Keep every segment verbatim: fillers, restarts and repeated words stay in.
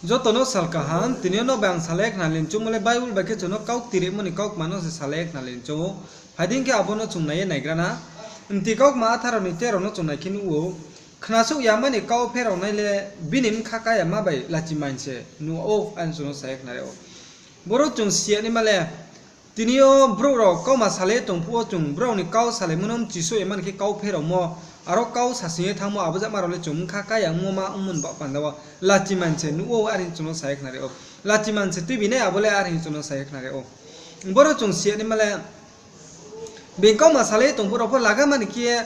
Joto no sal kaham, tini yo no bai ang salai khna leni chungmo le Bible bai khe chung no kau tirimo ni kaukma no se salai khna leni chung ou. Phai di khe abo no chung nai ye naigra na. Mti kaukma atharo ni tero no chung nai khe nuh ou. Khnasouh yama ni kau pherao nai le bini bkha ká yama bai lachi maing se nuh ou, are chung no sa ye khnari ou. Boro chung si ya naima le, tini yo brouh rao kauma salai ye tong phuh wo chung brao ni kau salaimo no bchi souh yama ni khe kau pheraomo, aro kau sasing ye thanngmo abo jama rao le chung bkha ká ya ongmo ma ongmo ni baoh panda wo lachi maing se nuh ou, are chung no sa ye khnari ou. Lachi maing se tuibi nai abo le, are chung no sa ye khnari ou. Boro chung si ya naima le, being kauma salai ye tong phuh rao pho laga mani khe,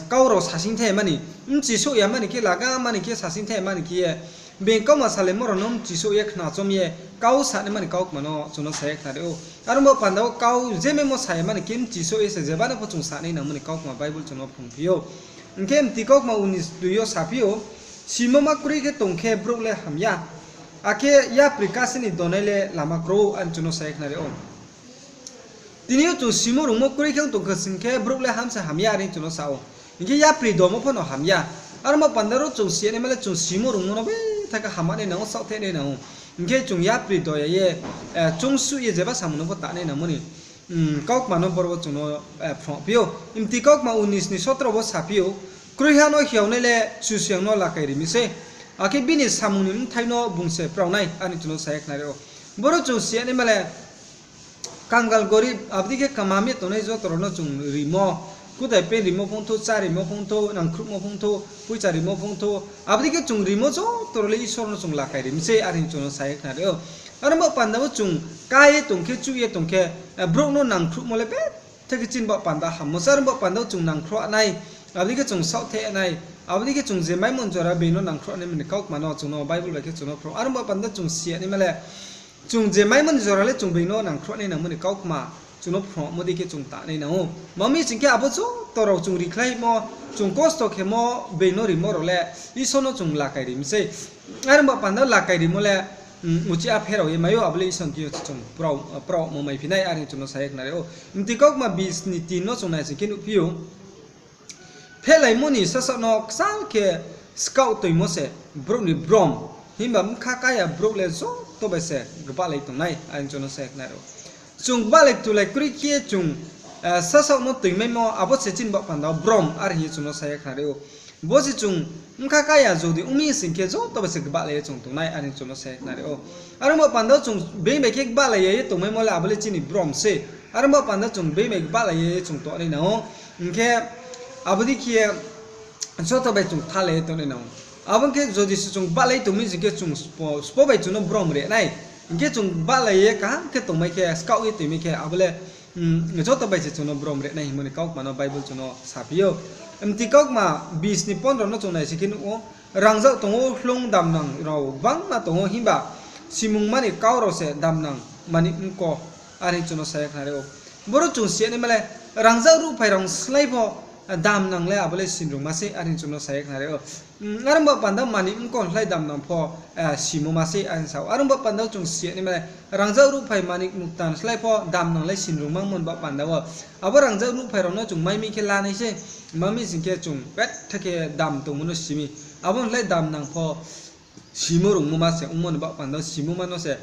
kau rao sasing thai mani, bchi souh yama ni khe laga mani khe sasing thai mani khe ye, being kauma salaimo rao no bchi souh ye khna chom ye kau sa naima ni kaukma no chung no sa ye khnari ou. Aro bo panda wo kau je maimo sa yama ni khe bchi souh ye se jeba no pho chung sa nai nangmo ni kaukma Bible chung no phrungphi ou. Hing khe mti kaukma unis dui yo saphi ou, simoma kroi khe tong khe brouh le ham ya, akhe yapri kasi ni donai le lama kro, are chung no sa ye khnari ou. Tini yo chung simo rungmo kroi khe ong tong khe sing khe brouh le ham se ham ya, are chung no sa ou. Hing khe yapri domo pho no ham ya. Aro bo panda ro chung si ya naima le chung simo rungmo no betha khe ham nai nang ou, saohthaih nai nang ou. Hing khe chung yapri do ya ye, chung suh ye jeba samung no pho ta nai nangmo ni kaukma no boro wo chung no phrungphi ou. Mti kaukma unis ni sotro wo saphi ou, kroiha no hiaonai le Kchusoyang no lakai ri mi sei, akhe bini samung ni bthai no bung se prao nai, are chung no sa ye khnari ou. Boro chung si ya naima le, kangal gorib, abo dei khe kmam ye tongnai joto rao no chung rimo, kutai pen rimo phongthou, chá rimo phongthou, nangkhruhmo phongthou, poicha rimo phongthou, abo dei khe chung rimo joto rao le Isor no chung lakai ri mi sei, are chung no sa ye khnari ou. Aro bo panda wo chung ká ye tong khe, chuh ye tong khe, brouh no nangkhruhmo le betha khe chini baoh panda hammo se, aro bo panda wo chung nangkhruh nai, abo dei khe chung saohthaih nai, abo dei khe chung je maimo ni jora being no nangkhruh naima ni kaukma no chung no Bible bai khe chung no phrung. Aro bo panda chung si ya naima le, chung je maimo ni jora le chung being no nangkhruh nai nangmo ni kaukma chung no phrungmo dei khe chung ta nai nang ou. Ma mi sing khe abo joto rao chung rikhlaimo, chung kosto khemo, being no rimo rao le Isor no chung lakai ri mi sei. Are bo panda lakai rimo le, uchih a pherao ye mai ou, abo le Isor ni thing yo chung prao, praomo maiphi nai, are chung no sa ye khnari ou. Mti kaukma bis ni tin no chung nai sing khe nuhphi ou, phehlaimo ni sasaoh no kchal khe skaoh toimo se brouh ni brom, himba bkha ká ya brouh le joto bai se gbahlai tongnai, are chung no sa ye khnari ou. Chung gbahlai tulai kroi khe chung sasaoh no toimaimo abo se chini baoh panda wo brom, are hing ye chung no sa ye khnari ou. Bo se chung bkha ká ya jodi ong mi sing khe joto bai se gbahlai ye chung tongnai, are chung no sa ye khnari ou. Aro bo panda wo chung being bai khe gbahlai ya ye tongmaimo le abo le chini brom sei. Aro bo panda chung being bai gbahlai ye chung tongnai nang ou. Hing khe abo dei khe ye joto bai chung thalai ye tongnai nang ou. Abo ong khe jodi se chung gbahlai tong mi sing khe chung spo, spo bai chung no brom ri nai. Hing khe chung gbahlai ye kaham khe tongmai khe, skaoh ye toimai khe, abo le joto bai se chung no brom ri nai hingmo ni kaukma no Bible chung no saphi ou. Mti kaukma bis ni pondro no chung nai sing khe nuh ou, rangzag tong ou, hloung damnang rao gbangma tong ou, himba simungma ni kau rao se damnang manik mko, are chung no sa ye khnari ou. Boro chung si ya naima le, rangzag ruhphai rao slái pho damnang le abo le sinrungma sei, are chung no sa ye khnari ou. Are bo panda manik mko slái damnang pho simoma sei, are sa ou. Are bo panda wo chung si ya naima le, rangzag ruhphai manik mukta slái pho damnang le sinrungma ongmo ni baoh panda wo, abo rangzag ruhphai rao no chung mai mi khe la nai sei, ma mi sing khe chung betha khe dam tongmo no si mi. Abo slái damnang pho simo rungmo ma se ongmo ni baoh panda wo simoma no se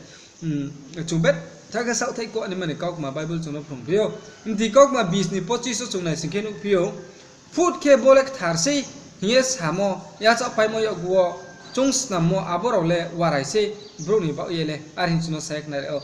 chung betha khe saohthaih kho naima ni kaukma Bible chung no phrungphi ou. Mti kaukma bis ni pochis wo chung nai sing khe nuhphi ou, phut khe bo le kthar sei hing ye samo, yachaohpaimo yakgu wo choung snammo abo rao le warai sei, brouh ni baoh ye le, are hing chung no sa ye khnari ou.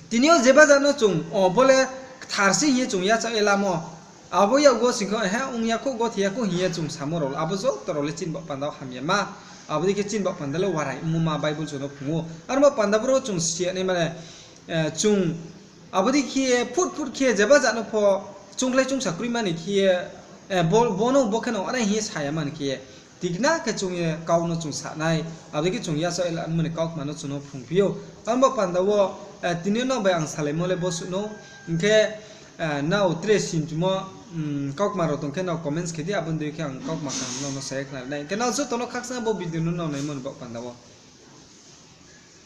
Tini yo jeba jat no chung, o bo le kthar sei hing ye chung yachaoh ye lamo, abo yakgu wo sing khe, he, ong ya khou, gothi ya khou hing ye chung samo rao, abo joto rao le chini baoh panda wo hamyama, abo dei khe chini baoh panda le warai ongmo ma Bible chung no phrung ou. Are bo panda boro chung si ya naima le, chung abo dei khe ye phut phut khe jeba jat no pho choungkhlai choungsa kroima ni khe ye, bo, bo no bo khe no anai hing ye sa yama ni khe ye, tikna khe chung ye kau no chung sa nai, abo dei khe chung yachaoh ye lamo ni kaukma no chung no phrungphi ou. Are bo panda wo, tini yo nrao bai ang salaimo le bo suh no, hing khe, nrao tre sinchumo kaukma rao tong khe nrao comments khe di, abo ni dei khe ang kaukma kaham nrao no sa ye khnari nai. Hing khe nrao joto no khakchang bo video no nrao naimo ni baoh panda wo